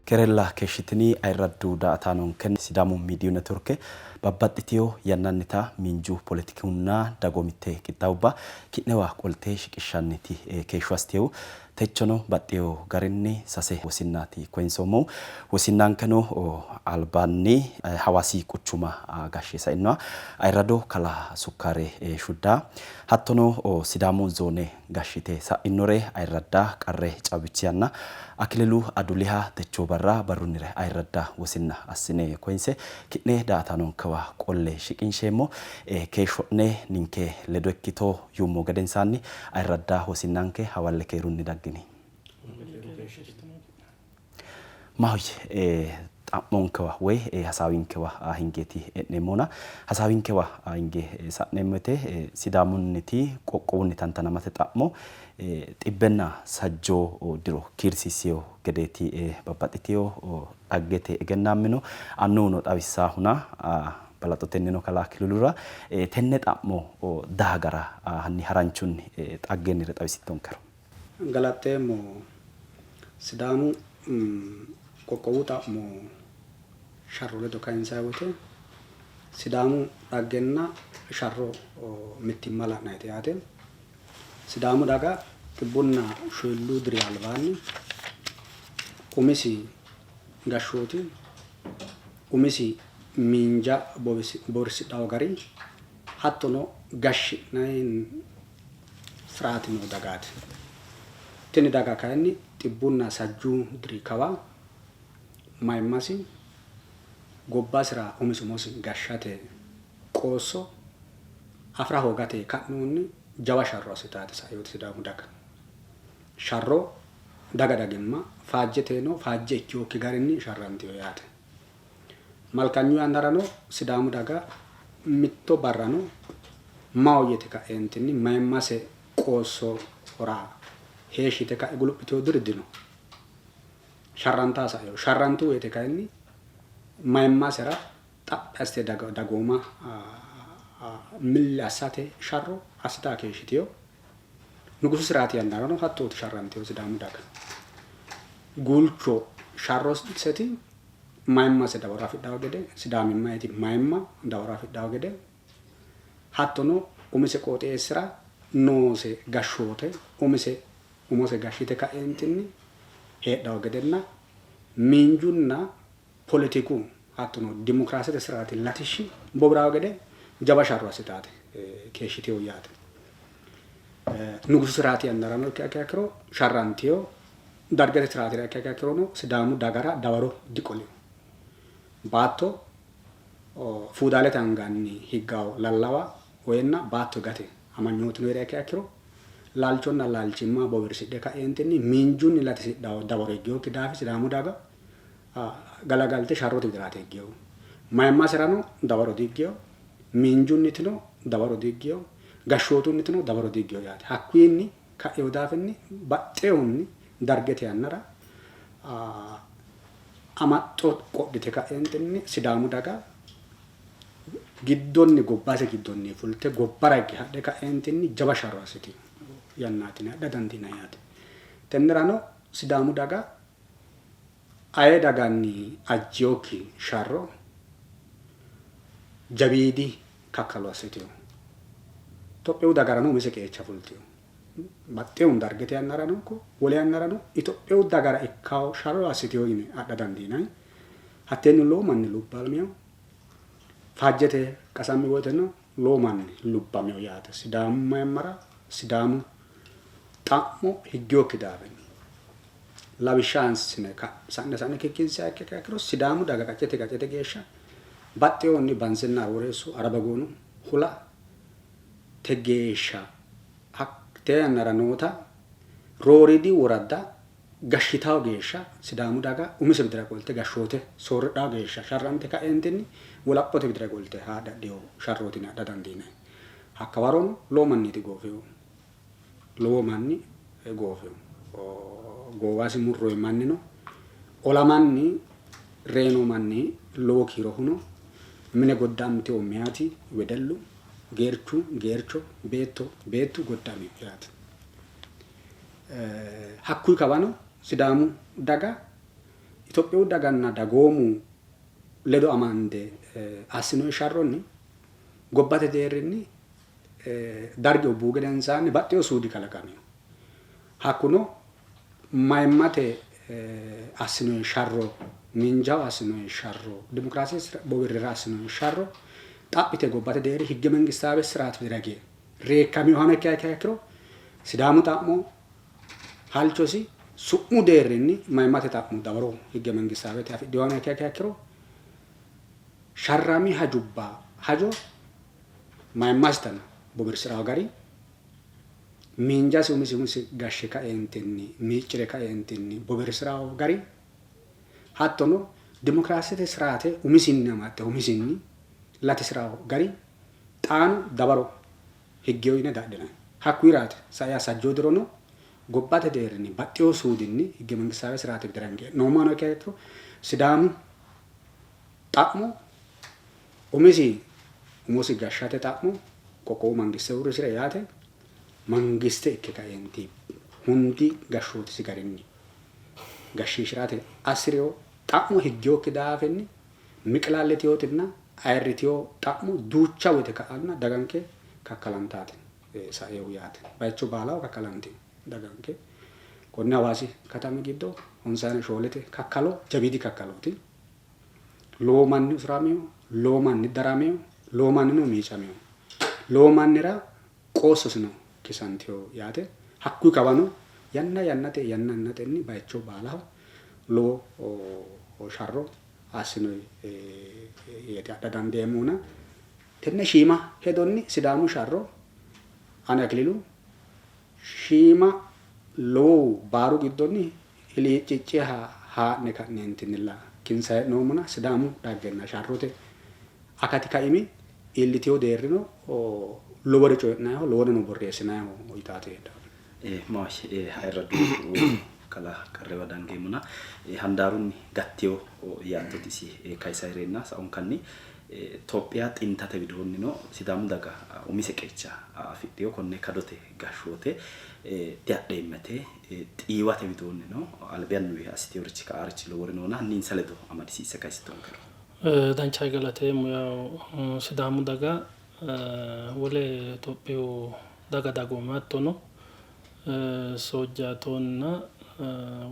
Kerella keeshshitini ayirraddu daa''ataanonke Sidaamu Miidiyu Networke babbaxxitino yannannita miinju, poletikihunna dagoomitte qixxaawubba ki'newa qolte shiqishshanniti keeshsho assitinohu Techono baxxeewo garinni sase wosinnaati koyinsoommohu. Wosinnankeno albaanni Hawaasi quchuma gashshe sainoha ayirrado kalaa Sukkaare Shudda, hattono Sidaamu zoone gashshite sa'inore ayirradda Qarre Caabbichihanna Akililu Aduliha techo barra barrunnire ayirradda wosinna assine koyinse ki'ne daa''ataanonkewa qolle shiqinsheemmo. Keeshsho'ne ninke ledo ikkito yuummo gedensaanni ayirradda wosinnanke hawalle keerunni daggini. Maahoyye xa'monkewa woy hasaawinkewa hingeeti e'neemmona hasaawinkewa hinge sa'neemmo woyte Sidaamunniti qoqqowunni tantanamate xa'mo xibbenna sajjoo diro kiirsiissino gedeeti babbaxxitino dhaggete egennaammino annuwuno xawissaahuna Balaxotennino kalaa Akililura tenne xa'mo daa gara hanni haranchunni xaggennire xawisittonkero. Galaxxeemmo. Sidaamu qoqqowu xa'mo sharro ledo kayinsanni woyte Sidaamu dhaggenna sharro mittimma la'nannite yaate. Sidaamu daga xibbunna shoyilluu diri albaanni umisi gashshooti umisi miinja bowirsidhanno gari hattono gashshi'nanni siraati noo dagaati. Tini daga kayinni xibbunna sajjuu diri kawa mayimmasi gobbasira umisi umosi gashshate qoosso afi'ra hoogate ka'nohunni jawa sharro assitaati sa'inoti Sidaamu daga. Sharro daga dagimma faajjeteno faajje ikkinokki garinni sharrantino yaate. Malkanyu yannarano Sidaamu daga mitto barrano maahoyye yite ka'eentinni mayimmase qoossora heeshshi yite ka'e guluphitino diri dino. Sharrantaa sa'ino. Sharrantu woyte kayinni mayimmasera xaphi assite dagooma milli assate sharro assitaa keeshshitino. Nugusu siraati yannarano hattooti sharrantino Sidaamu daga. Guulcho sharroseti mayimmase dawaro afidhanno gede, Sidaamimmayiti mayimma dawaro afidhanno gede, hattono umise qooxeessira noose gashshoote umise umose gashshite ka'eentinni heedhanno gedenna miinjunna poletiku hattono dimokiraasete siraati latishshi bowiranno gede jawa sharro assitaati keeshshitino yaate. Nugusu siraati yannarano ikkiha ikkiro sharrantino, Dargete siraatira ikkiha ikkirono Sidaamu dagara dawaro diqolino. Baatto fuudaalete anganni higgawo lallawa woyenna baatto higate amanyootino hee'riha ikkiha ikkiro laalchonna laalchimma bowirsidhe ka'eentinni miinjunni latisidhawo dawaro higginokki daafi Sidaamu daga galagalte sharrote widiraati higginohu. Mayimmaserano dawaro dihiggino, miinjunnitino dawaro dihiggino, gashshootunnitino dawaro dihiggino yaate. Hakkiinni ka'ino daafinni baxxinohunni Dargete yannara amaxxo qodhite ka'eentinni Sidaamu daga giddonni gobbase giddonni fulte gobbara higge hadhe ka'eentinni jawa sharro assitino yannaati yine adha dandiinanni yaate. Tennerano Sidaamu daga Aye daganni ajjinokki sharro jawiidi kakkalo assitino. Itophiyu dagarano umise qeecha fultino. Baxxinohunni Dargete yannarano ikko wole yannarano Itophiyu dagara ikkanno sharro assitino yine adha dandiinanni. Hatteenni lowo manni lubbamino. Faajjete qasammi woyteno lowo manni lubbamino yaate. Sidaamu mayimmara Sidaamu xa'mo higginokki daafinni. Lawishsha assine sa'ne sa'ne kikkinsiha ikkiha ikkiro Sidaamu daga qaccete qaccete geeshsha baxxinohunni Bansinna Arooreessu, Arabagoonu, Hula te geeshsha hattee yannara noota rooriidi woradda gashshitawo geeshsha Sidaamu daga umise widira qolte gashshoote soorridhawo geeshsha sharrante ka'eentinni wolaphote widira qolte haadhe hadhino sharrooti yine adha dandiinanni. Hakkawarono lowo manniiti goofinohu. Lowo manni goofino. Goowasi murroyi manni no. Olamanni reyino manni lowo kiirohu no. Mine godda'amtino meyati, wedellu, geerchu, geercho, beetto, beettu godda'amino yaate. Hakkuyi kawano Sidaamu daga Itophiyu daganna dagoomu ledo amande assinoonni sharronni gobbate deerrinni Darge ubbuhu gedensaanni baxxino suudi kalaqamino. Hakkuno mayimmate assinoonni sharro, miinjaho assinoonni sharro, dimokiraasete bowirrira assinoonni sharro xaphite gobbate deerri higge mengistaawe siraat widira hige reekkaminohano ikkiha ikkiha ikkiro Sidaamu xa'mo halchosi su'mu deerrinni mayimmate xa'mo dawaro higge mengistaawete afidhinohano ikkiha ikkiha ikkiro sharrami hajubba hajo mayimmasitano bowirsi'rawo gari miinjasi umisi umisi gashshe kaeentinni miiccire kaeentinni bowirsi'rawo gari hattono dimokiraasete siraate umisinni amaxxe umisinni latisirawo gari xaano dawaro higgeyo yine dadhinanni. Hakkuyiraati sai sajjoo dirono gobbate deerrinni baxxeewo suudinni higge mangistaawe siraate widira hinge e'noommohano ikkiha ikkiro Sidaamu xa'mo umisi umosi gashshate xa'mo qoqqowu mangiste uurrisire yaate mangiste ikke kaeenti hundi gashshootisi garinni gashshiishi'rate assi'rino xa'mo higgeyokki daafinni miqilaalletinotinna ayirritino xa'mo duucha woyte ka'anna daganke kakkalantaati saehu yaate. Bayicho baalaho kakkalantino daganke. Konne Hawaasi katami giddo honsayina shoolete kakkalo jawiidi kakkalooti. Lowo manni usuramino, lowo manni daramino, lowo mannino miicamino. Lowo mannira qoossosino kisantino yaate. Hakkuyi kawano yanna yannate yanna yannatenni bayicho baalaho lowo sharro assinoyi yeeti adha dandeemmohuna tenne shiima hedonni Sidaamu sharro ani Akililu shiima lowohu baaru giddonni hiliiccicciha haa'ne ka'neentinnilla kinsanni hee'noommona Sidaamu dhaggenna sharrote akati kaimi iillitino deerrino lowore coyi'nanniho loworeno borreessinanniho yitaati heedhanno. Maahoyye ayirradu kalaa Qarrewa dangeemmona handaarunni gattino yaattoti isi kayisayireenna saonkanni Tophiya xintate widoonnino Sidaamu daga umise qeecha afidhino. Konne kadote gashshoote diadheemma yite xiiwate widoonnino albi annuwi assitinorichi ka'aarichi lowori noona hanni insa ledo amadisiisse kayisittonkero. Dancha galateemmo. Yaw Sidaamu daga wole Itophiyu daga dagoomi hattono Soojjaatoonna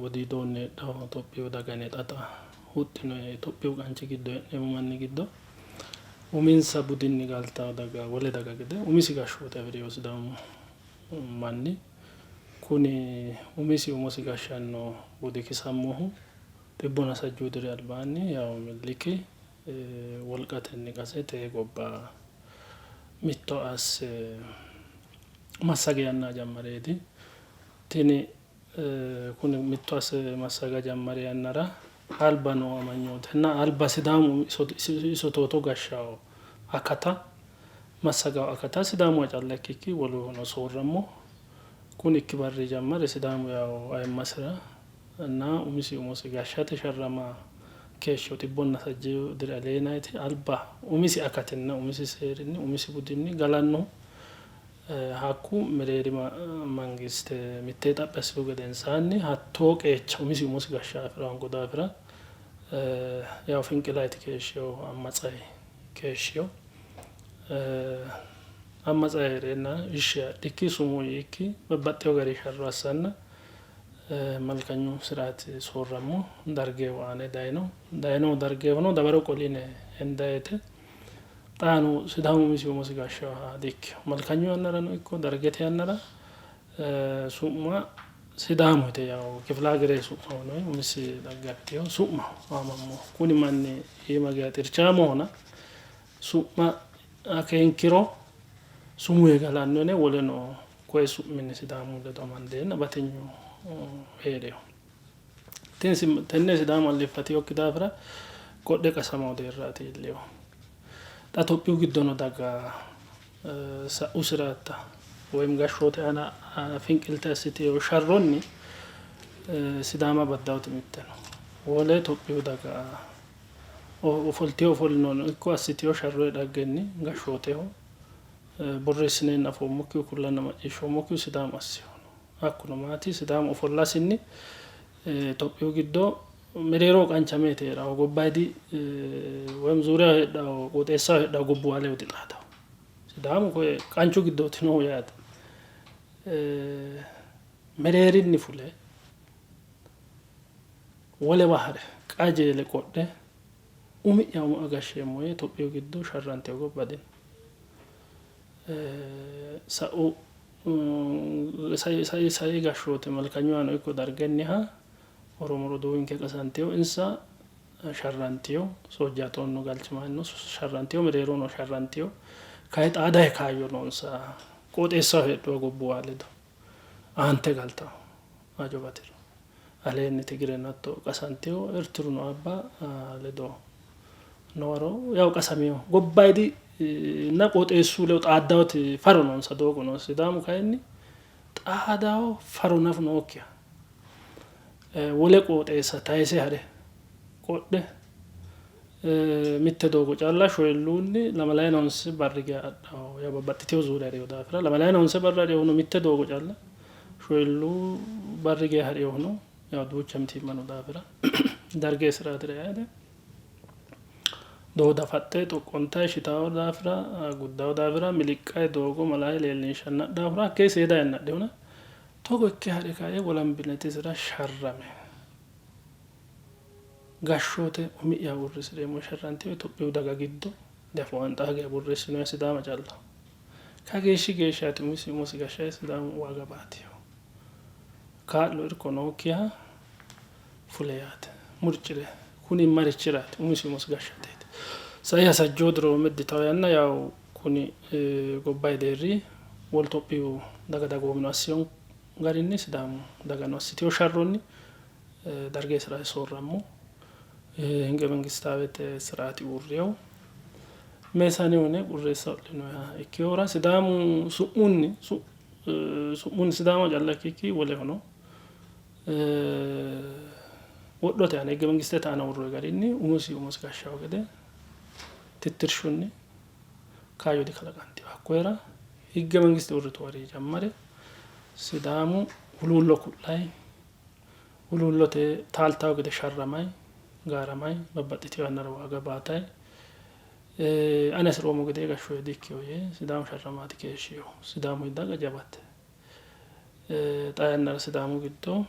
Wodiidoonni heedhanno Itophiyu daga yine xa xa huxxino Itophiyu qanchi giddo hee'neemmo manni giddo uminsa budinni galtanno daga wole daga gede umisi gashshoote afi'rino Sidaamu manni kuni umisi umosi gashshanno budi kisammohu xibbuna sajjuu diri albaanni yawo Miniliki wolqatenni qase tee gobba mitto asse massage yanna jammareeti. Tini kuni mitto asse massaga jammari yannara alba noo amanyootenna alba Sidaamu iso tooto gashshawo akata massagawo akata Sidaamuha calla ikkikki woluhono soorrammo. Kuni ikki barri jammare Sidaamu yawo ayimmasira na umisi umosi gashshate sharrama keeshshino xibbonna sajjuu diri aleenayti alba umisi akatinna umisi seerinni umisi budinni galannohu hakku mereerima mangiste mittee xaphi assitu gedensaanni hattoo qeecha umisi umosi gashsha afi'ra hoongo daafira yawo finqilayti keeshshinohu ammatsayi keeshshino. Ammatsayi hee'reenna ishshi adhikki sumuu yiikki babbaxxewo gari sharro assanna Malkanyu siraati soorrammo Dargehu aane dayino. Dayinohu Dargehuno dawaro qoli yine hendayite xaano Sidaamu umisi umosi gashshannoha di''ikkino. Malkanyu yannarano ikko Dargete yannara su'ma Sidaamu yite yawo kifilahagere su'ma uyinoyi umisi dhagge afidhino su'maho aamammoho. Kuni manni iima geya xirchaamohona su'ma akeenkiro sumuu yee galanno yine woleno Koye su'minni Sidaamu ledo amandeenna batinyu hee'rino. Tini tenne Sidaamu alliiffatinokki daafira qodhe qasamawo deerraati iillinohu. Xa Tophiyu giddono daga sa'u siraatta woyim gashshoote aana finqilte assitino sharronni Sidaama baddawoti mitte no. Wole Itophiyu daga ofoltino ofolinono ikko assitino sharrote dhaggenni gashshooteho borreessineenna afoommokkihu kullanna macciishshoommokkihu Sidaamu assinoho. Hakkuno maati? Sidaamu ofollasinni Itophiyu giddo mereeroho qanchameeti hee'rannohu. Gobbayidi woyim zuuriyaho heedhawo qooxeessaho heedhawo gobbuwa ledo dixaadawo. Sidaamu koye qanchu giddooti noohu yaate. Mereerinni fule wolewa ha're qajeele qodhe umi'ya umo agashsheemmo yee Itophiyu giddo sharrantino gobba dino. Sa'u sai sai gashshoote Malkanyuhano ikko Dargenniha Oromo roduuwinke qasantino, insa sharrantino, Soojjaatoonno Galchimaanno sharrantino, mereerono sharrantino, kayi xaadaye kaayyo noonsa qooxeessaho heedhuwa gobbuwa ledo aante galtawo hajo batiro. Aleenni Tigireno hatto qasantino, Ertiruno abba ledo nowaro yawo qasamino. Gobbayidi na qooxeessu ledo xaaddawoti faro noonsa doogo noonsa. Sidaamu kayinni xaadawo faro nafu nookkiha wole qooxeessa tayise ha're qodhe mitte doogo calla shoyilluunni lamalayina honse barri geya adhawo. Yawo babbaxxitino zuure ha'rino daafira lamalayina honse barra ha'rinohuno mitte doogo calla shoyilluu barri geya ha'rinohuno yawo duucha mitiimma no daafira Darge Isiraatira yaate doogo dafaxxe xoqqontayi shitawo daafira guddawo daafira miliqqayi doogo malaye leellinshanna adhahura hakkee seeda yanna adhihuna togo ikke ha're kae wolambinatisira sharrame gashshoote umi'ya uurrisi'reemmo sharrantino Itophiyu daga giddo diafoommo xaa geya borreessinoha Sidaama calla. Kageeshshi geeshshaati umisi umosi gashshayi Sidaamu waaga baatino. Kaa'lo irko nookkiha fule yaate murci're kuni marichiraati umisi umosi gashshateeti. Sai hasajjoo diro medditawo yanna yawu kuni gobbayi deerri wolu Tophiyu daga dagoomino assino garinni Sidaamu dagano assitino sharronni Darge siraati soorrammo Hinge mengistaawete siraati uurriyo meesane hune qurreessa ho'linoha ikkinohura Sidaamu su'munni su'munni Sidaama calla ikkikki wolehono wodhote aana higge mengistete aana worroonni garinni umosi umosi gashshawo gede tittirshunni kaayyo dikalaqantino. Hakkoyera higge mengiste uurritu wari jammare Sidaamu huluullo ku'layi huluullote taaltawo gede sharramay, gaaramay, babbaxxitino yannara waaga baatay, ane hasi'roommo gedee gashshoe di-ikkino yee Sidaamu sharramaati keeshshinohu. Sidaamu daga jawate. Xaa yannara Sidaamu giddo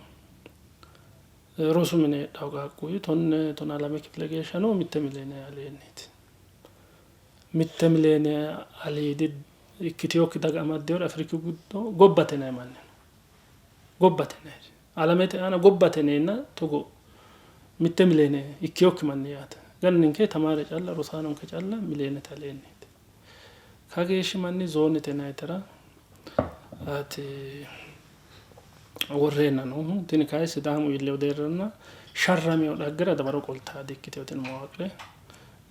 rosu mine heedhawo qaaqquulli tonne tonaa lame kifile geeshsha no mitte miliyoone aleenniiti. Mitte miliyoone aliidi ikkitinokki daga amaddinori Afiriku giddo gobbate yinanni manni no. Gobbate yinanniri alamete aana gobbate yineenna togo mitte miliyoone ikkinokki manni yaate. Gana ninke tamaare calla rosaanonke calla miliyoonete aleenniiti. Kageeshshi manni zoonete yinannitera ati worreenna noohu. Tini kayi Sidaamu iillewo deerranna sharramino dhaggera dawaro qoltaa di''ikkitino tini mawaaqire.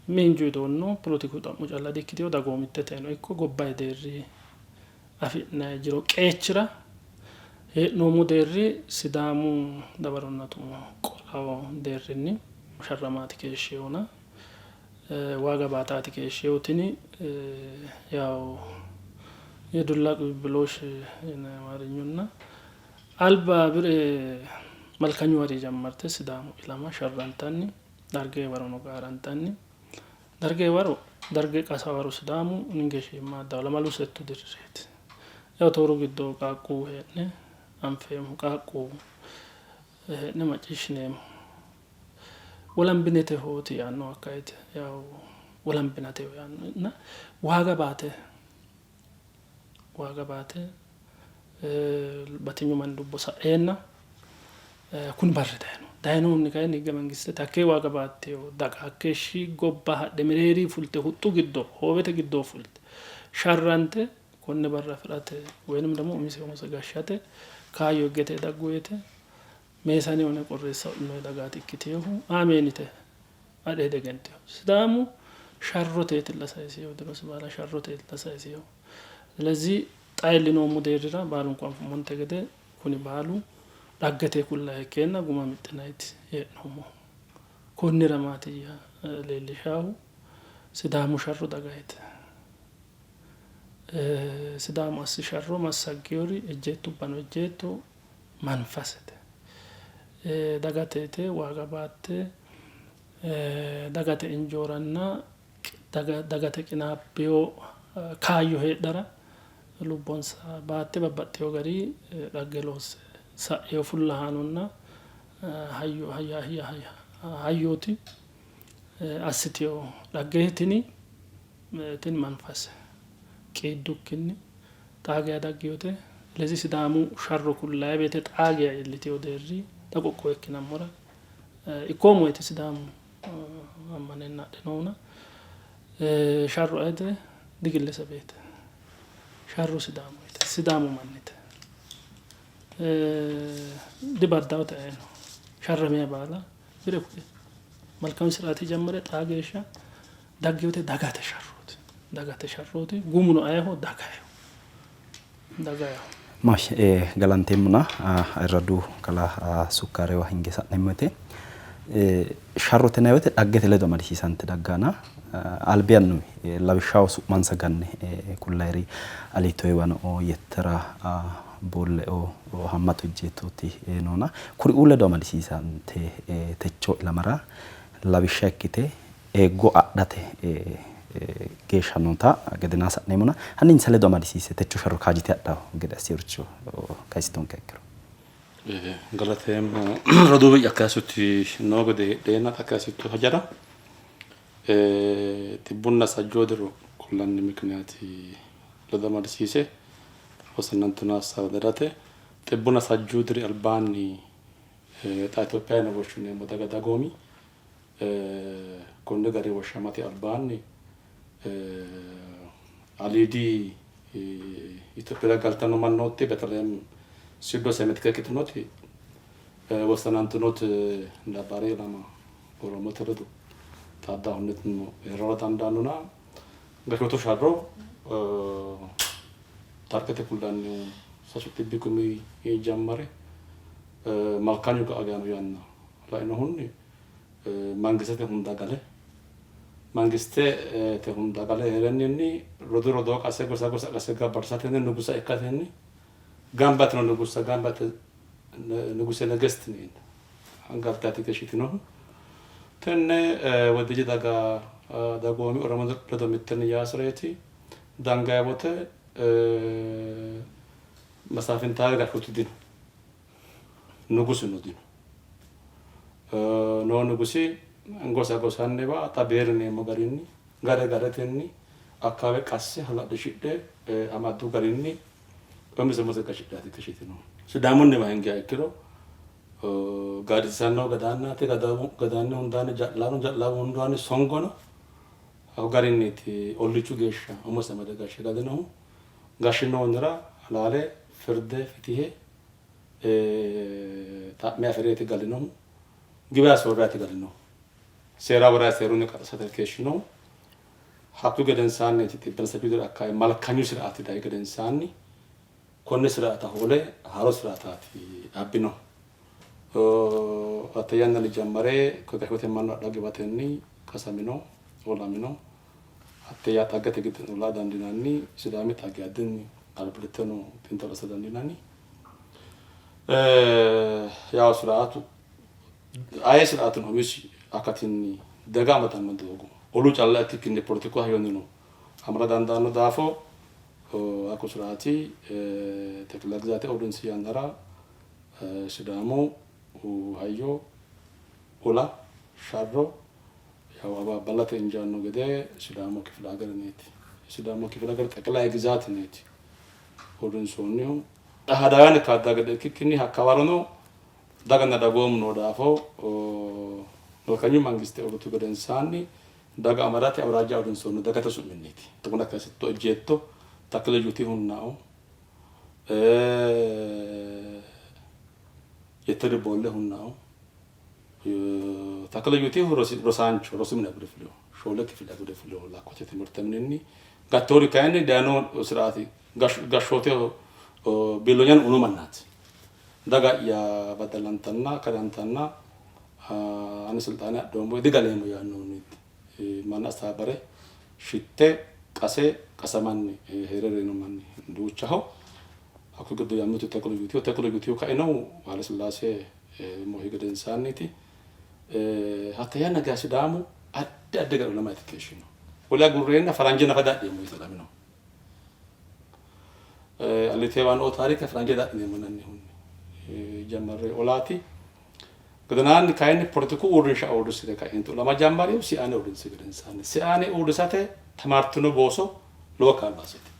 Miinju widoonnino polotiku xa'mo calla di''ikkitino dagoomitteteno ikko gobbayi deerri afi'nanni jiro qeechira hee'noommo deerri Sidaamu dawaronna tumo qolawo deerrinni sharramaati keeshshinohuna waaga baataati keeshshinohu. Tini yawu yedulla qibbiloosh yinanni Amaarinyunna alba bire malkanyu wari jammarte Sidaamu ilama sharrantanni Darge warono gaarantanni Darge waro Darge qasa waro Sidaamu ninke shiimmaaddaho lamalu settu dirireeti. Yawu tooru giddo qaaqquwu hee'ne anfeemmo qaaqquwu hee'ne macciishshineemmo. Wolambinete hooti yaanno hakkayite yawu wolambinateho yaanno na waaga baate waaga baate batinyu manni lubbo sa'eenna kuni barri dayino. Dayinohunni kayinni higge mangistete hakkee waaga baattino daga hakkeeshshi gobba hadhe mereeri fulte huxxu giddo hoowete giddo fulte sharrante konne barra afi'rate woynim ደግሞ umise umose gashshate kaayyo higgete daggu woyte meesane one qorreessa ho'linoyi dagaati ikkitinohu aameenite adhe hedegentino. Sidaamu sharroteetilla sayisinohu dirosi baala sharroteetilla sayisinohu. ስለዚህ xa iillinoommo deerrira baalunku anfummonte gede kuni baalu dhaggete kullayi ikkeenna guma mixxinayiiti hee'noommohu. Konnira maatiyya leellishaahu Sidaamu sharro dagayite. Sidaamu assi sharro massaggiyori ejjeettubbano ejjeetto manfasete. Dagate yite waaga baatte dagate injooranna dagate qinaabbino kaayyo heedhara lubbonsa baatte babbaxxewo gari dhagge loosse sa'ino fullahaanonna hayyooti assitino dhagge tini tini manfase qiiddukkinni xaa geya dagginote. Lezi Sidaamu sharro kullayi woyte xaa geya iillitino deerri xa qoqqowo ikkinammora ikkoommo yite Sidaamu ammanenna adhe noona sharro ayete digillesebete sharro Sidaamuyite Sidaamu mannite dibaddaote ayeno sharramiya baala bire ku'e malkami siraati jammare xaa geeshsha dagginote dagate sharrooti dagate sharrooti gumuno ayeho dagayeho dagayeho. Mash galanteemmona ayirradu kalaa Sukkaarewa hinge sa'neemmo woyte sharrote yinanni woyte dhaggete ledo amadisiisante dagganna albi annuwi lawishshaho su'mansa ganne kullayiri Aliito Heewano, Yettera Boolleo, haammatu ejjeettooti noona kuriuu ledo amadisiisante techo ilamara lawishsha ikkite eeggo adhate geeshsha noota gedenaa sa'neemmona hanni insa ledo amadisiisse techo sharro kaajjite hadhanno gede assinoricho kayisittonkeha ikkiro. Galateemmo roduuwi'ya kayissuti noo gede heedheenna xa kayisitto hajara xibbunna sajjoo diro kullanni mikiniyaati ledo amadisiise wosinantonaa assaawe dadate xibbunna sajjuu diri albaanni xa Itophiya yine woshshineemmo daga dagoomi Konni gari woshshamate albaanni aliidi Itophiyira galtanno mannooti Betelem Pseudo Semitic ikkitinoti wossanantinoti Labbari ilama Oromote ledo xaaddahunnitino hee'rara dandaannona gashshootu sharro taarikete kullannihu sasu xibbi kumi jammare Malkanyu ga'a geano yanna lainohunni mangistete hunda gale mangistete hunda gale hee'renninni rodoo rodoo qase gosa gosa qase gabbarsatenni nugusa ikkatenni gamba yitino nugussa gamba yite nuguse negest yineenna galtaati keeshshitinohu. Tenne Wodiidi daga dagoomi Oromo ledo mitteenni yaasireeti. Dangayi wote masaafintaare gashshooti dino. Nugusuno dino. Noo nugusi gosa gosanniwa xa beeri yineemmo garinni gare garetenni akkaawe qasse hala'lishidhe amaddu garinni umise umise gashshidhaati gashshitinohu. Sidaamunniwa hingiha ikkiro gaadisiisannohu gadaannaati, gadaanni hundaanni ja'laano, ja'laawu hundaanni songo no. Hakko garinniiti olliichu geeshsha umosi amade gashshe galinohu. Gashshinoonnira halaale, firde, fitihe xa'me afi'reeti galinohu. Giwaya soorraati galinohu. Seera woraya seerunni qaxxasate keeshshinohu. Hakkuyi gedensaanniiti xibbenna sajjuu diro akkawawe malkanyu siraati dayi gedensaanni konne siraata hoole haaro siraataati abbinohu. Hatte yannanni jammare koye gashshoote mannu adha giwatenni qasamino, olamino. Hatte yaa xaggete giddono laa dandiinanni. Sidaami xagge addinni albillitteno xiinxallo assa dandiinanni. Yawo siraatu aye siraatino umisi akatinni daga amadanno doogo olu calla ikkikkinni poletiku hayyonnino amada dandaanno daafo hakku siraati xeqilay gizaate uurrinsi yannara Sidaamu hayyo ola sharro Yawo abaabbalate injaanno gede Sidaamu kifile hagereneeti. Sidaamu kifile hagere xeqilay gizaatineeti uurrinsoonnihu. Ahadaawiyaan kaadda gede ikkikkinni hakkawarono daganna dagoomu noo daafo Malkanyu mangiste uurritu gedensaanni daga amadate awuraajja uurrinsoonni dagate su'minniiti. Togona kayisitto ejjeetto Takle Jutihunnaoo Yetteri Boollehunnaoo Takle Yutihu rosaancho rosu mine agure fulino. Shoole kifile agure fulino lakkote timirte mininni. Gattoori kayinni dayino siraati gashshooteho biilloonyano uno mannaati. Daga'ya baddalantanna kadantanna Ani silxaane adhoommo digaleemmo yaannohunniiti. Manna astaabare shitte qase qasamanni hee're reyino manni duuchaho. Hakkuyi giddo mitu Teklu Yutiho. Teklu Yutihu kainohu Haile Sillaase moohi gedensaanniiti. Hatte yanna geya Sidaamu addi addi gari olama ite keeshshino. Wole agurreenna faranje nafa diadheemmo yite olamino. Aliteewa noo taarike faranje diadhineemmo yinannihunni jammarre olaati. Gedenaanni kayinni poletiku uurrinsha uurrisire kainti olama jammarihu Siaane uurrinsi gedensaanni. Siaane uurrisate tamaartino booso lowo kaa'lo assite.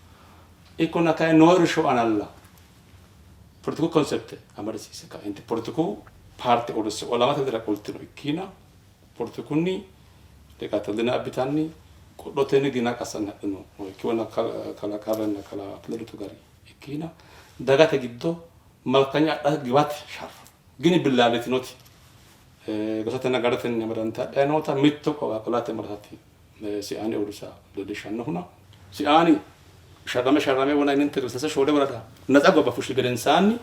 Ikkonna kayinni noo irsho aanalla poletiku konsepte amadisiisse kainti poletiku paarte uurrisse olamate widira qoltino ikkiina poletikunni leqatta dina abbitanni qodhotenni dina qassanni hadhino ikkiwonna kalaa Qarrenna kalaa Ledotu gari ikkiina dagate giddo malkanya adha giwate sharro gini billaallitinoti gosatenna garatenni amadante hadhanni noota mitto qolate maratati Siaani uurrisa leellishshannohuna Siaani sharrame sharrame wona ininte sase shoole worada natsa gobba fushshi gedensaanni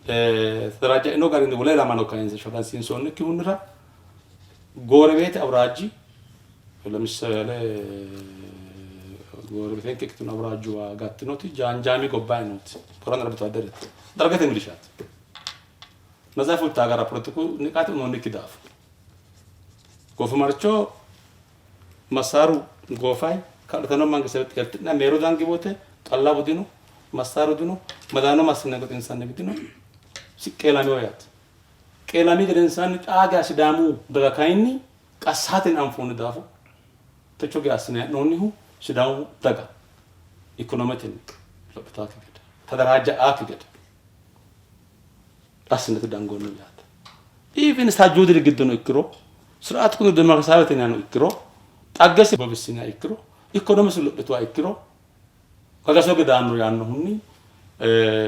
tadaraajja'ino garinni wole ilamano kayinse sharransiinsoonnikkihunnira goorebeete awuraajji ለምሳሌ ጎረቤቴን ikkitino awuraajjuwa gattinoti jaanjaami gobbayi nooti koran አርብቶ አደር dargete milishaati natsa fultaa gara poletiku niqaati unoonnikki daafo goofimarcho masaaru goofay kaa'litanno mangiste xeerti'na meeru dangi wote xallabu dino masaaru dino madaano massine goxinsanni dino si qeelamino yaate qeelami gedensaanni xaa geya Sidaamu daga kayinni qassaten anfoonni daafo techo geya assine hee'noonnihu Sidaamu daga ikonometenni lophitaakki gede tadaraajja'aakki gede assinete dangoonni yaate. Even sajjuu diri giddono ikkiro ስርዓት kuni ዴሞክራሲያዊተኛno ikkiro xaggesi bobissiniha ikkiro ikonomesi lophituha ikkiro gagaso gedaanno yaannohunni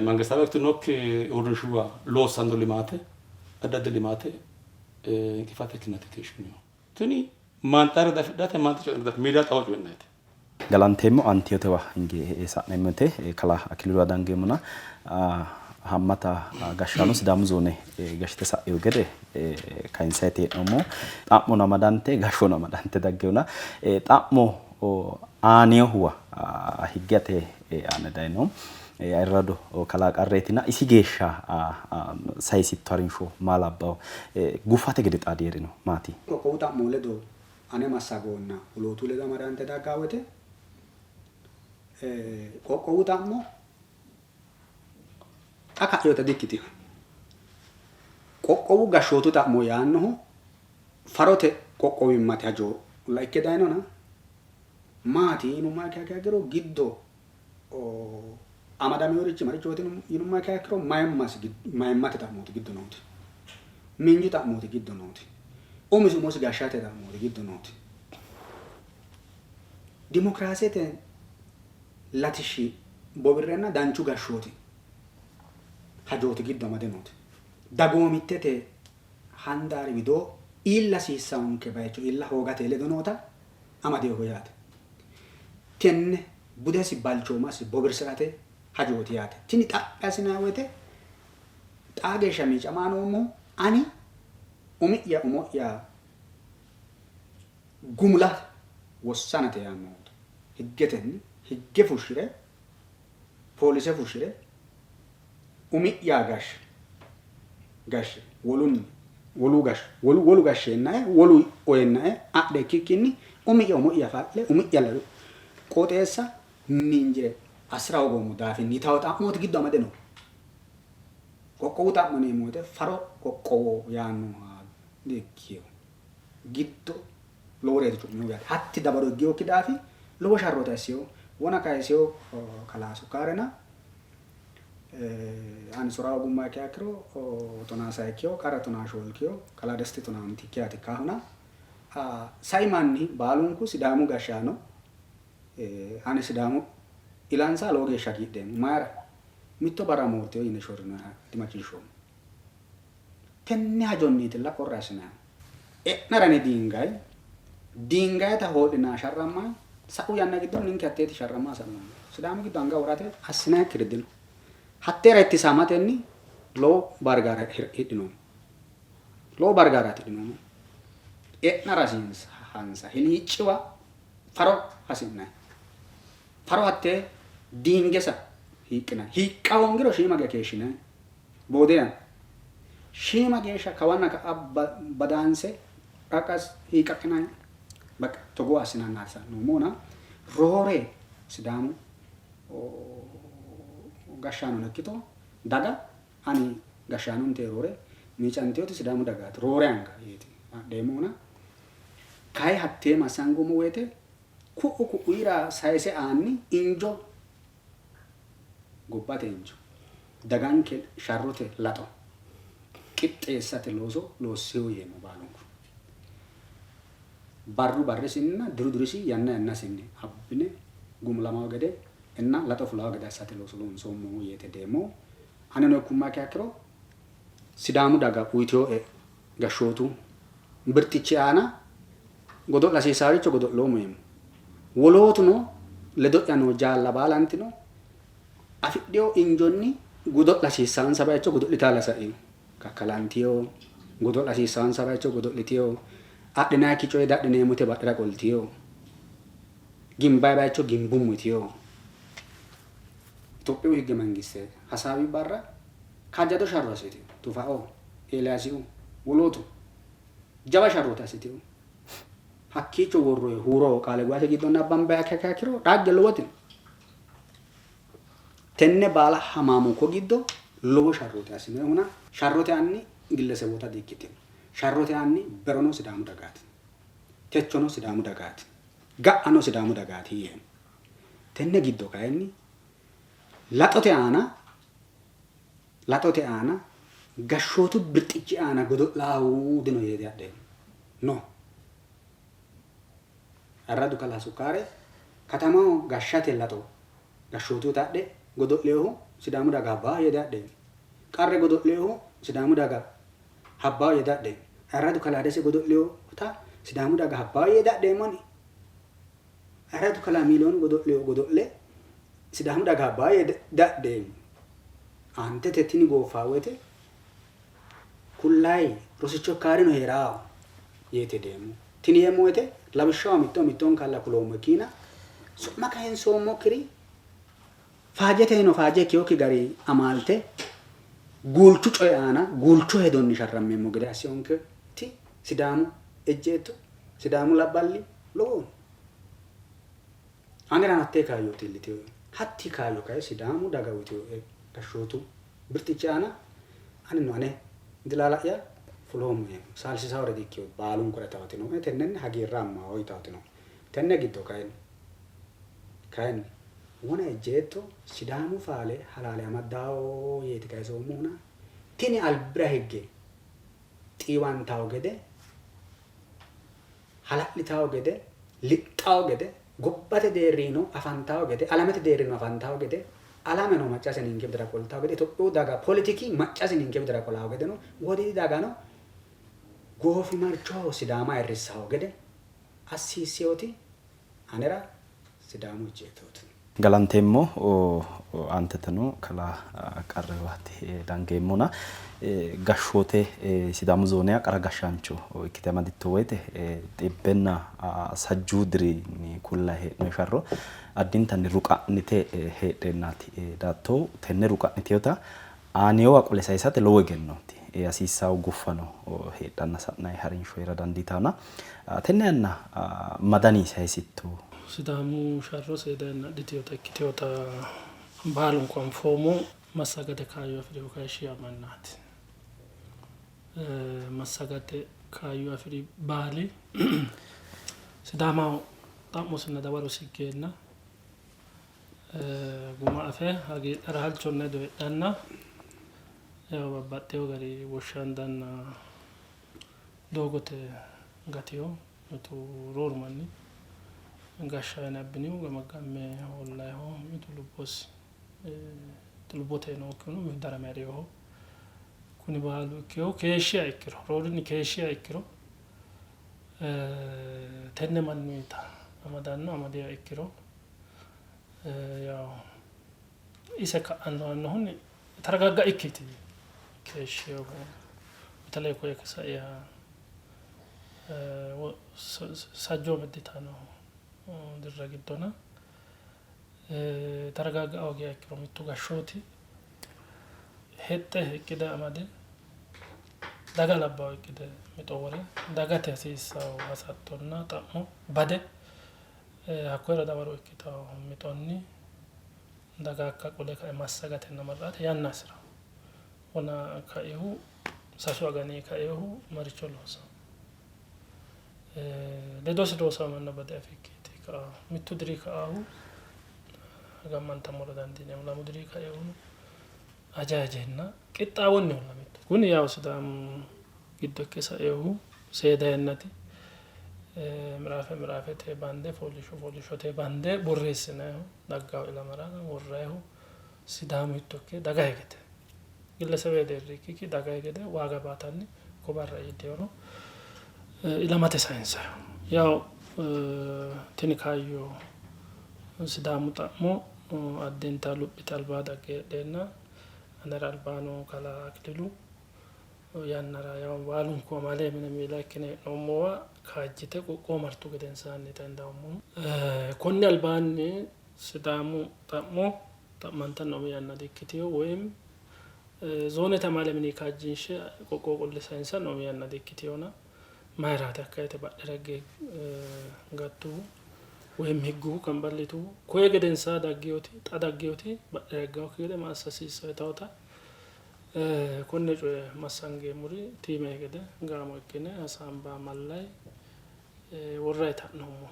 mangistawe ikkitinokki uurrinshuwa loossanno limaate addi addi limaate inqifate ikkinate keeshshinihu. Tini maanxare dafidhate maanxe coyi'ne dafi miidiya xawo coyi'nayte. Galanteemmo antiyotewa hinge sa'neemmote kalaa Akililuwa dangeemmona haammata gashshaano Sidaamu zoone gashshite sa'ino gede kayinsayti hee'noommo. Xa'mono amadante gashshono amadante daggewona xa'mo aaninohuwa higge ate aana dayino ayirrado kalaa Qarreetina isi geeshsha sayisitto harinsho maa labbawo? Gufate gede xaadierino maati? Qoqqowu xa'mo ledo ane massagonna wolootu ledo amadante daggaa wote qoqqowu xa'mo xa ka'inota dikkitino. Qoqqowu gashshootu xa'mo yaannohu farote qoqqowimmate hajo la ikke dayinona maati yinummoha ikkiha ikkiro giddo amadameworichi marichooti yinummoha ikkiha ikkiro mayimmate xa'mooti giddo nooti. Miinju xa'mooti giddo nooti. Umisi umosi gashshate xa'mooti giddo nooti. Dimokiraasete latishshi bowirrenna danchu gashshooti hajooti giddo amade nooti. Dagoomittete handaari widoo iilla hasiissannonke bayicho iilla hoogate ledo noota amadeho yaate. Tenne budesi balchoomasi bowirsi'rate hajooti yaate. Tini xaphi assinanni woyte xaa geeshsha miicamaa noommohu ani umi'ya umo'ya gumulate wossanate yaanno higgetenni higge fushshire poolise fushshire umi'ya gashshe gashshe wolunni wolu gashshe wolu wolu gashsheennae wolu oyennae adhe ikkikkinni umi'ya umo'ya fa'le umi'ya ledo qooxeessa miinjire assi'ra hoogoommo daafinni yitawo xa'mooti giddo amade no. Qoqqowu xa'mo yineemmo woyte faro qoqqowo yaannoha di-ikkino. Giddo loworeeti cu'minohu yaate. Hatti dabaro higginokki daafi lowo sharrooti assinohu. Wona kayisino kalaa Sukkaarena ani sora hoogummoha ikkiha ikkiro tonaa sayikkiho qara tonaa shoolkiho kalaa Desti tonaa ontikkihaati ikkaahuna sai manni baalunku Sidaamu gashshaano ani Sidaamu ilansa lowo geeshsha hagiidheemmo. Mayira? Mitto barra moortino yine shorrinoeha dimacciishshoommo. Tenne hajonniitilla qorra assinannihu. E'nara yine diingayi, diingayita hoo'linanni sharrammanni, sa'u yanna giddo ninke hatteeti sharramma sa'noommohu. Sidaamu giddo anga worate assinannikkiri dino. Hatteera ittisamatenni lowo baarigaara hidhinoommo. Lowo baarigaaraati dhinoommo. E'nara hasiinsa hiliicciwa faro hasi'nanni. Faro hattee diingesa hiiqqinanni. Hiiqqa hoongiro shiima geya keeshshinanni. Boode yanna. Shiima geeshsha kawanna ka'a badaanse qaqqas hiiqqaqqinanni. Baqqa togoo assinanni sa'noommohuna roore Sidaamu gashshaanono ikkito daga ani gashshaanonte roore miicantinoti Sidaamu dagaati roore anga yeeti adheemmohuna kayi hattee massangoommo woyte ku'u ku'uyira sayise aanni injo gobbate injo daganke sharrote laxo qixxeessate looso loossino yeemmo baalunku. Barru barrisinna diru dirisi yanna yannasinni abbine gumulamawo gede inna laxo fulawo gede assate looso loonsoommo yeete deemmo. Anino ikkumma ikkiha ikkiro Sidaamu daga uyitinoe gashshootu birxichi aana godo'la hasiisaaricho godo'loommo yeemmo. Wolootuno ledo'ya noo jaalla baalantino afidhino injonni godo'la hasiissaansa bayicho godo'litaalla sa'ino. Kakkalantino, godo'la hasiissaansa bayicho godo'litino, adhinayikki coye diadhineemmo yite badhera qoltino, gimbayi bayicho gimbummo yitino. Itophiyu higge mangiste hasaawi barra kaajjado sharro assitino. Tufao, Eeliyaasiu, wolootu jawa sharrooti assitino. Hakkiicho worroyi huuro qaale guwate giddo nabbambayi ikkiro dhagge lowoti no. Tenne baala hamaamuko giddo lowo sharrooti assinoyihuna sharrote anni gillesewoota di-ikkitino. Sharrote anni berono Sidaamu dagaati. Techono Sidaamu dagaati. Ga'ano Sidaamu dagaati yeemmo. Tenne giddo kayinni laxote aana laxote aana gashshootu birxichi aana godo'laahu dino yee diadheemmo. No. Ayirradu kalaa Sukkaare katamaho gashshate laxo gashshootuuta adhe godo'linohu Sidaamu daga habbaho yee diadheemmo. Qarre godo'linohu Sidaamu daga habbaho yee diadheemmo. Ayirradu kalaa Dese godo'linota Sidaamu daga habbaho yee diadheemmoni. Ayirradu kalaa Miiliyoon godo'lino godo'le Sidaamu daga habbaho yee diadheemmo. Aantete tini gooffawo woyte kullayi rosicho ikkaarino hee'rawo yeeti hedeemmo. Tini yeemmo woyte lawishshaho mitto mittonkalla kuloommo ikkiina su'ma kayinsoommokkiri faajeteno faaje ikkinokki gari amaalte guulchu coyi aana guulchu hedonni sharrammeemmo gede assinonketi Sidaamu ejjeetto, Sidaamu labballi lowoho. Anerano hattee kaayyooti iillitinoe. Hatti kaayyo kayi Sidaamu daga uyitinoe gashshootu birxichi aana anino ane dilaala'ya fuloommo yeemmo. Saalsiisaawore di ikkino, baalunkura taawatinoe, tennenni hagiirraammaho yitaawotino. Tenne giddo kayinni kayinni wona ejjeetto Sidaamu faale halaale amaddawo yeeti kayisoommohuna tini albira higge xiiwantawo gede, hala'litawo gede, lixxawo gede, gobbate deerriino afantawo gede, alamete deerrino afantawo gede, alameno maccase ninke widira qoltawo gede, Itophiyu daga politiki maccasi ninke widira qolawo gedeno, wodiidi dagano goofimarchoho Sidaama ayirrissawo gede assiissewoti anera Sidaamu ejjeettooti. Galanteemmo. Aanteteno kalaa Qarrewaati dangeemmona gashshoote Sidaamu zooneya qara gashshaancho ikkite amaditto woyte xibbenna sajjuu dirinni kullayi hee'noyi sharro addintanni ruqa'nite heedheennaati daattohu. Tenne ruqa'nitewota aaneyowa qole sayisate lowo egennooti. Hasiissawo guffano heedhanna sa'nayi harinsho hee'ra dandiitawona tenne yanna ma dani sayisitto? Sidaamu sharro seeda yanna adhitinota ikkitinota baalunku anfoommo. Massagate kaayyo afi'rinohu kayi shiima mannaati. Massagate kaayyo afi'ri baali Sidaamaho xa'mosinna dawarosi higgeenna guma afe hagiidhara halchonna hedo heedhanna yawo babbaxxewo gari woshshandanna doogote gatino mitu rooru manni gashshaano abbinihu gamaggamme hoollayiho mitu lubbosi lubbote nookkihuno mitu darame harinoho kuni baalu ikkinohu keeshshiha ikkiro roorunni keeshshiha ikkiro tenne mannuyita amadanno amadiha ikkiro yawo ise ka'anno annohunni taragaagga ikkiti keeshshinohu. በተለይ ኮ sajjoo medditano dirra giddona taragaagga hoogiha ikkiro mittu gashshooti hexxe iqqide amade daga labbawo iqqide mixo wore dagate hasiissawo hasattonna xa'mo bade hakkoyera dawaro ikkitawo mixonni daga hakka qole kae massagatenna marra'ate yanna hasiranno. Wona kaihu sasu agani kaihu maricho loosanno? Ledosi loosawo manna bade afikkiiti ka'aahu. Mittu diri ka'aahu gaammantammora dandiineemmo. Lamu diri kaihuno ajayi ajeenna qixxaawonniholla mittu. Kuni yawu Sidaamu giddo ikke sainohu seeda yannati miraafe miraafete bande fooliishsho fooliishshote bande borreessinannihu daggawo ilamara worrayihu Sidaamu hitto ikke dagahe gede gillesebe deerri ikkikki dagahe gede waaga baatanni ko barra iilleworo ilamate sayinsayiho. Yawu tini kaayyo Sidaamu xa'mo addinta lophite albaa dagge heedheenna anera albaano kalaa Aklilu yannara yawu baalunku amaale mine miila ikkine hee'noommowa kaajjite qoqqowo martu gedensaanni xaandoommohu. Konni albaanni Sidaamu xa'mo xa'mantanno umi yanna dikkitino woyim zoonete amaale mini kaajjinshe qoqqowo qolle sayinsanni umi yanna dikkitinona mayiraati hakka yite badhera higge gattuhu woyim higguhu kamballituhu koye gedensaa dagginoti xa dagginoti badhera higgannokki gede ma assa hasiissanno yitawota konne coye massangeemmori tiime gede gaamo ikkine hasaamba mallayi worrayi ha'noommo.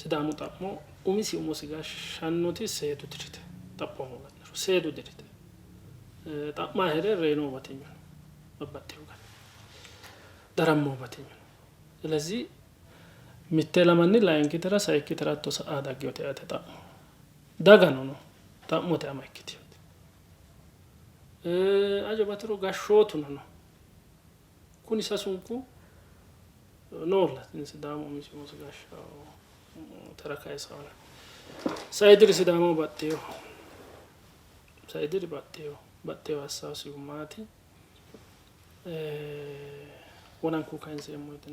Sidaamu xa'mo umisi umosi gashshannoti seedu dirite xaphoomu la'niro seedu dirite xa'maa hee're reyinohu batinyu no babbaxxewo garinni darammohu batinyu no. ስለዚህ mitte ilamanni layinkitera sayikkitera hatto sa''a dagginote yaate xa'mo. Dagano no xa'mote ama ikkitinote. Ajo batiro gashshootuno no. Kuni sasunku noolla tini Sidaamu umisi umosi gashshawo tara kayisawona. Sai diri Sidaamaho baxxeeho. Sai diri baxxeeho. Baxxeeho assaasihu maati? Wonanku kayinseemmo woyte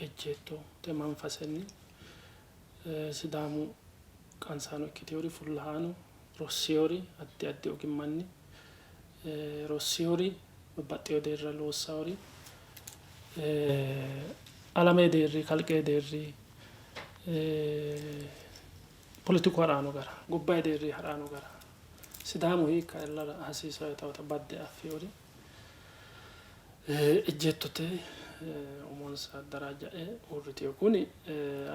ejjeetto te manfasenni Sidaamu qansaano ikkiteewori fullahaano rossewori addi addi ogimmanni rossewori babbaxxewo deerra loossawori alame deerri kalqe deerri poletiku ha'raano gara gobbayi deerri ha'raano gara Sidaamu hiikka ellara hasiisawo yitawota badde affewori ejjeettote umonsa addaraajja'e uurritino. Kuni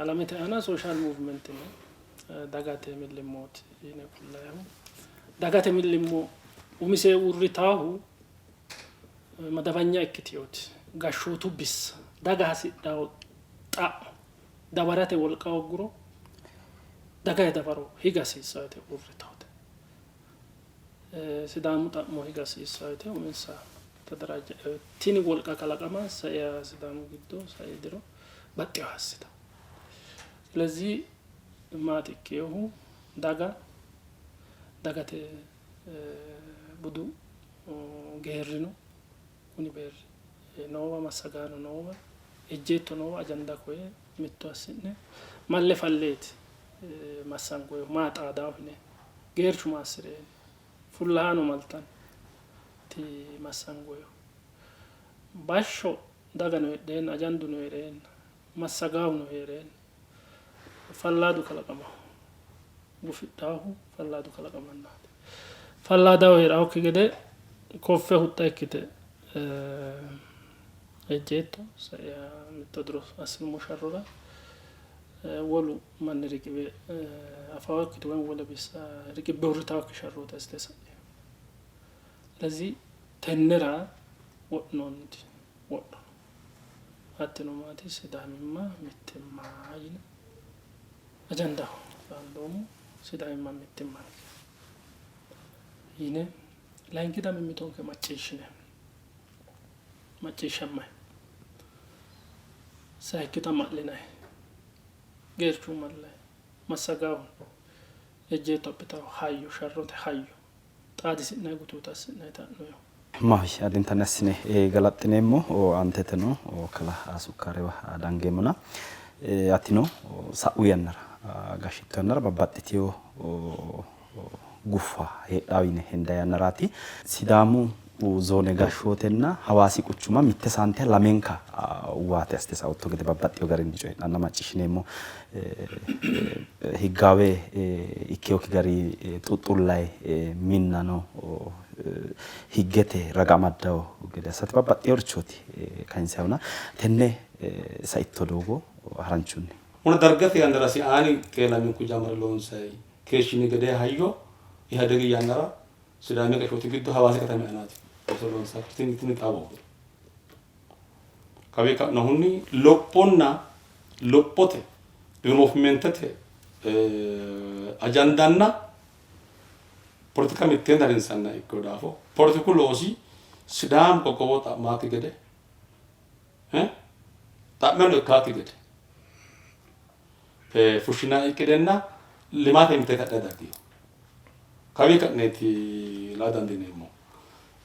alamete aana social movement no, dagate millimmooti yine kullayihu. Dagate millimmo umise uurritaahu madabanya ikkiteyooti gashshootu bissa daga hasidhawo xa'mo dawarate wolqa hoogguro dagaye dawaro higa hasiissawo yite uurritaawote. Sidaamu xa'mo higa hasiissawo yite uminsa tadaraajja'e tini wolqa kalaqama saia Sidaamu giddo sai diro baxxewo assita. ስለዚህ maati ikkinohu daga dagate budu geerri no kuni geerri noowa massagaano noowa ejjeetto noowa ajanda koye mitto assi'ne malle falleeti massangoyihu maa xaadawo yine geerchu maassi're fullahaano maltanni ti massangoyihu. Bashsho dagano heedheenna ajanduno hee'reenna massagaahuno hee'reenna fallaadu kalaqamaho gufidhaahu fallaadu kalaqamannaati. Fallaadaho hee'raakki gede koffe huxxa ikkite ejjeetto mitto diro assinummo sharrora wolu manni riqiwe afawokki woyi wole bissa riqibbe uurritawokki sharrooti assite sa'ino. ስለዚህ tennera wodhinoonniti wodho no. Hattino maati Sidaamimma mittimma yine ajandaho xaandoommo Sidaamimma mittimmanke yine layinkita mimmitonke macciishshine macciishshammayi sayikkita ma'linayi geerchu mallayi massagaahu ejjeetto abbitawo hayyo sharrote hayyo Xaadisi'nanni gutuuta assi'nanni xa'noehu. Maahoyye addintanni assine galaxxineemmo. Aanteteno kalaa Sukkaarewa dangeemmona atino sa'u yannara gashshitto yannara babbaxxitino guffa heedhanno yine hendanni yannaraati. Sidaamu zoone gashshootenna Hawaasi quchuma mitte saanteha lamenka uwaate assite saootto gede babbaxxino garinni coyi'nanna macciishshineemmo. Higgaawe ikkinokki gari xuxxullayi minnano higgete raga amaddanno gede assate babbaxxinorichooti kayinsayihuna tenne saitto doogo haranchunni. Wona dargate yannara siaani qeelaminku jammare loonsayi keeshshini gedee hayyo Ihadegi yannara Sidaami gashshooti giddo Hawaasi katami aanaati looso loonsanni. Tini tini xawoho. Kawi ka'nohunni lophonna lophote developmentete ajandanna poletika mitteenni harinsanniha ikkino daafo poletiku loosi Sidaamu qoqqowo xa'maakki gede xa'meno ikkaakki gede fushshinanni iqqidenna limaate mitte kadhe daggino. Kawii ka'neeti laa dandiineemmohu.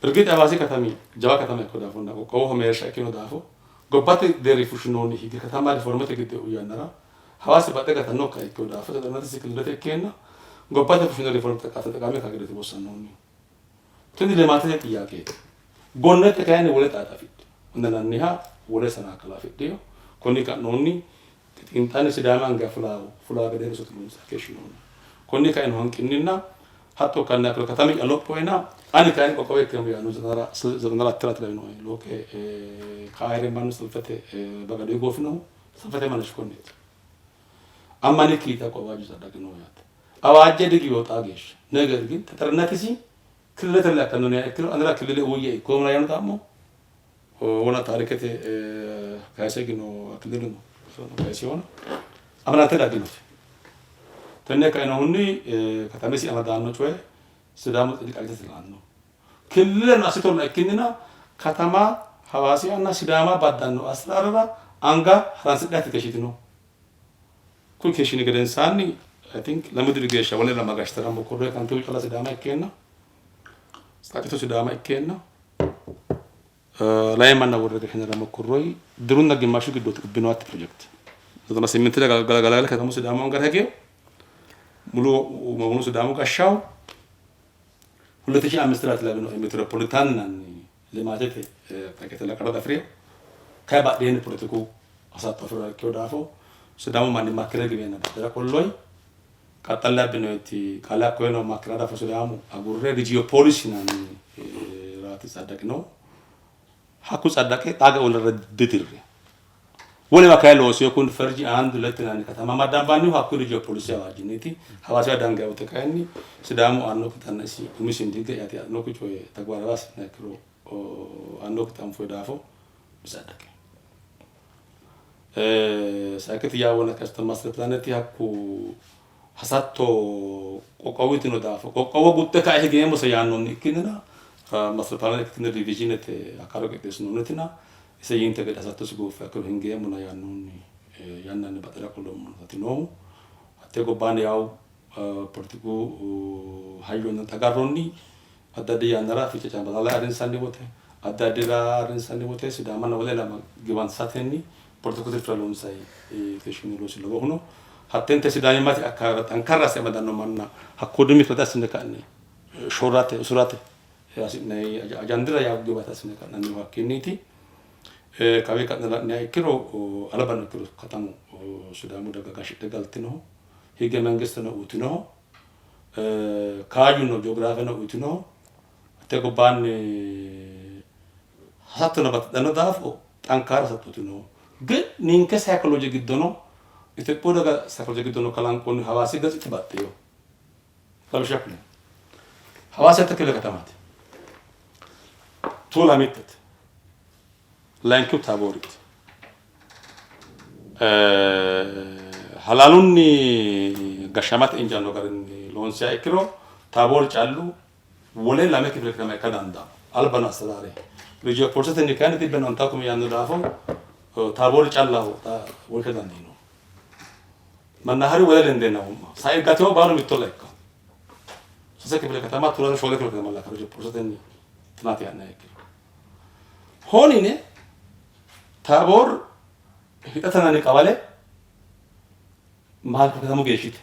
Birgit Hawaasi katami jawa katama ikkino daafonna qoqqowoho mereersha ikkino daafo gobbate deerri fushshinoonni higge katama riformete giddo e'u yannara Hawaasi baxxe gatannokkiha ikkino daafo xexxannatisi killilete ikkeenna gobbate fushshino riforme xaqqame ikka gedeeti wossannoonnihu. Tini limaatete xiyyaqeeti. Gonnete kayinni wole xaaxa afidhino. Yinanniha wole sanaakkala afidhino. Konni ka'noonni xiinxanni Sidaami anga fulaahu fulaa gede roso xulunsa keeshshinoonni. Konni kaino hanqinninna hatto kanna akkilo katami'ya lophoena ani kayinni qoqqowo ikkeemmo yaanno zetenara attira lawinoe looqe kaayire mannu salfete bagado goofinohu salfete mannichi konneeti. Ammanikki yite hakko awaajju tsaddaqino yaate. Awaajje digiwo xaa geeshsha. ነገር ግን ተጠርነትሲ ክልለተ ላይ akkannone ikkiro anera killile uuyye ikkoomna yaanno xa'mo wona taarikete kayise gino killileno kayisewona amanante dagginote. Tenne kainohunni katamisi amadanno coye Sidaamu xilqalite laanno. Killileno assitolla ikkinnina katama Hawaasiyanna Sidaama baddanno asraarara anga haransidhate keeshshitino. Kuni keeshshini gedensaanni I think lamu diri geeshsha wole lama gashshitara mokkorre kantibu calla Sidaama ikkeenna Tsaqitu Sidaama ikkeenna lame manna worre gashshinara mokkorroyi dirunna gimmashu giddooti ubbino hatti pirojekte. 98 galagale katamu Sidaamu angara higino mulu mulu Sidaamu gashshawo 2005 raati lawinoe metropolitan yinanni limaatete pakeete laqara dafirino kayi badheenni poletiku hasatto afi'rinoha ikkino daafo Sidaamu manni makkire giweenna badhera qolloyi qaxxalle abbinoyiti qaale hakkoyeno makkira dafo Sidaamu agurre rijiopolis yinanni raati tsaddaqinohu hakku tsaddaqe xaaga wolerra didirre Wolewa kayi loosino kuni Ferji አንድ ሁለት yinanni katama maddambannihu hakkuyi rijiopolisi awaajinniiti. Hawaasiwa dangi wote kayinni Sidaamu aannokkitanna isi umisinni hige eate adhinokki coye tagbaarawe assi'niha ikkiro aannokkita anfoyi daafo ditsaddaqino. Sayikkiti yawo kasto master pilaaneti hakku hasatto qoqqowitino daafo qoqqowo guxxe kae higeemmose yaannonni ikkinnina master pilaane ikkitino rivizhiinete hakkaro qixxeessinoonnitina ise yiinte gede hasattosi gooffe hakkiro hingeemmona yaannohunni yannanni baxira qolloommotaati noohu. Hattee gobbaanni yawu poletiku hayyonna xagarronni addi addi yannara Fichee Cambalaalla ayirrinsanni wote addi addira ayirrinsanni wote Sidaamanna wole ilama giwansatenni poletiku tirfira loonsanni keeshshino loosi lowohu no. Hatteente Sidaamimmate akkawaawera xankarra asse amadanno manna hakko dimi fada assine ka'ne shorrate, usurate hasi'nanni ajandira yawo giwate assine ka'nannihu hakkiinniiti. Kawii ka'ne la'niha ikkiro albano ikkiro katamu Sidaamu daga gashshidhe galtinoho, higge mangisteno uyitinoho, kaayyuno jiogiraafeno uyitinoho. Hatte gobbaanni hasattono batidhanno daafo xankaara hasattooti noohu. Ge ninke sayikolooje giddono Itophiyu daga sayikolooje giddono kalanqoonni Hawaasi gatsiti baxxino. Lawishsha kuleemmo. Hawaasi hatte kifile katamaati. Tuula mittete. Layinkihu Taabooriiti. Halaalunni gashshamate injaanno garinni loonsiha ikkiro Taaboori callu wole lame kifile katama ikka dandaanno. Albano astadaare Regiopolisetenni kayinni xibbenna ontaa kumi yaanno daafo Taaboori callaho wonsha dandiino. Mannahari wole lendeenna wo'ma. Sai gatewo baalu mittolla ikkanno. Sase kifile katama turate shoole kifile katama lakkano porosetenni xinaati ha'niha ikkiro. Honine Taaboor hidhatanani qabale maal katamu geeshshite.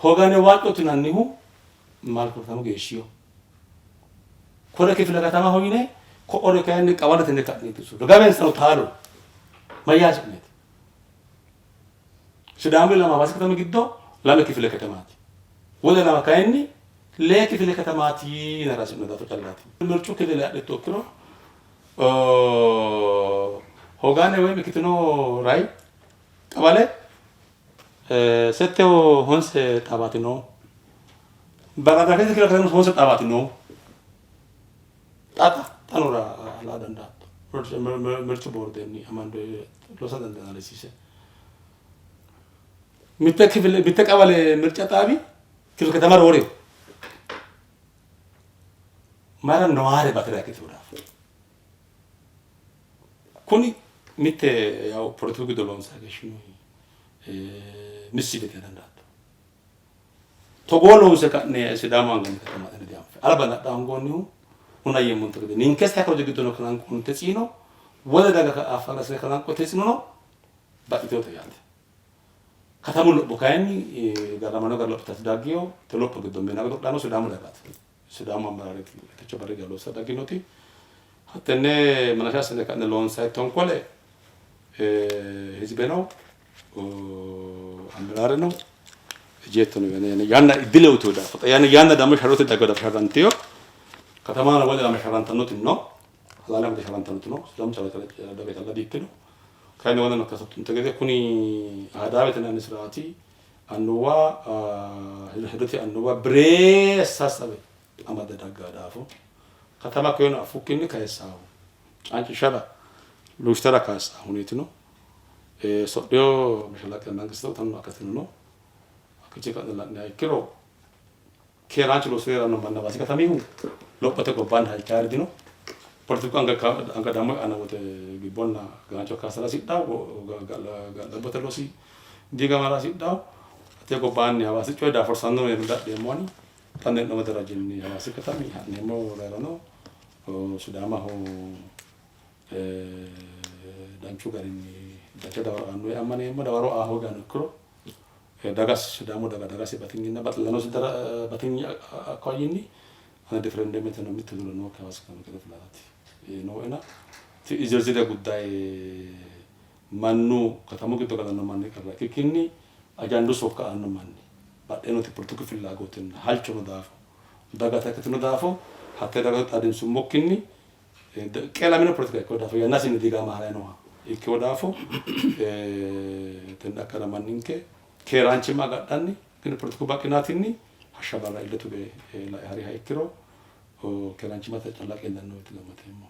Hogane Waaccootti yinannihu maal katamu geeshshiho. Kore kifile katamaho yine ko'ore kayinni qawaletenni ka'neeti usurre. Gamensano taalo mayyaa hasi'neeti? Sidaamu ilama Hawaasi katami giddo lame kifile katamaati. Wole ilama kayinni lee kifile katamaati yinara hasi'no daafo callaati. Mircu killile adhitto ikkiro Hogane woyim ikkitino rai qawale setteho honse xaawaati noohu. Bagadakete kira katama honse xaawaati noohu. Xa xa xanora laa dandaatto. Mircu boordenni amande loosa dandiinanni resiise. Mitte kifile mitte qawale mirca xaawi kifile katama rooreho. Mayira nowaare batira ikkitino daafo. Kuni mitte yaw poletiku giddo loonsanni keeshshinoonni missilete yaa dandaatto. Togoo loonse ka'ne Sidaamu anganni katama adhine dianfe. Alba adha hoongoonnihu huna yeemmonte gede ninke sayikolooje giddono kalanqoonni tetsiino wole daga afara assine kalanqoonni tetsiinono baxxitinote yaate. Katamu lopho kayinni garramano gara lophitasi daggino te lopho giddo mina godo'lano Sidaamu dagaati. Sidaamu ammarareeti techo barri geya loossa dagginoti. Hattenne manasha assine ka'ne loonsanni tonkole hizibeno ammaraareno ejjeettono yanna dilewtino daafo yanna dammo sharrote daggino daafo sharrantino. Katamano wole lame sharrantannoti no. Halaale amade sharrantannoti no. Sidaamu calla daga calla di''ikkino. Kayinni wonano ikkasattonte gede kuni Ahadaawete yinanni siraati annuwa hedote annuwa biree sassabe amadde daggaa daafo katama koyeno affukkinni kayissaahu cancishara luushtara kayissaahu huneetino sodhiyo mashalaqqe mangiste utanno akatino no. Hakkiichi ka'ne la'niha ikkiro keeraanchu looso hee'ranno manna Hawaasi katamihu lophote gobbaanni halchaari dino. Poletiku anga anga dammo e'anno wote gibbonna gaanco kassara hasidhanno, ga'labbote loosi diigamara hasidhanno. Hatte gobbaanni Hawaasi coye daafursanno yee diadheemmo ani. Xa hee'noommo darajinni Hawaasi katami ha'neemmo rarano Sidaamaho danchu garinni dancha dawaro aanno yee ammaneemmo. Dawaro aa hoogihano ikkiro Dagasi Sidaamu daga dagasi batinyinna baxillanosi batinyi akkawayyinni ane difirendemeteno mittu duro nookki Hawaasi katami gede fularaati nooena ti'i zirzire guddaye mannu katamu giddo galanno manni qarra ikkikkinni ajandu sokka aanno manni badheenoti poletiku fillaagotinna halchono daafo dagata ikkitino daafo hatte dagate xaadinsummokkinni Qeelamino poletika ikkino daafo yannasinni diigama ha'ranni nooha ikkino daafo tenne akkala manninke keeraanchimma agadhanni kuni poletiku baqqinaatinni hashsha barra ille tuge lae hariha ikkiro keeraanchimmate calla qeelanno yite gammateemmo.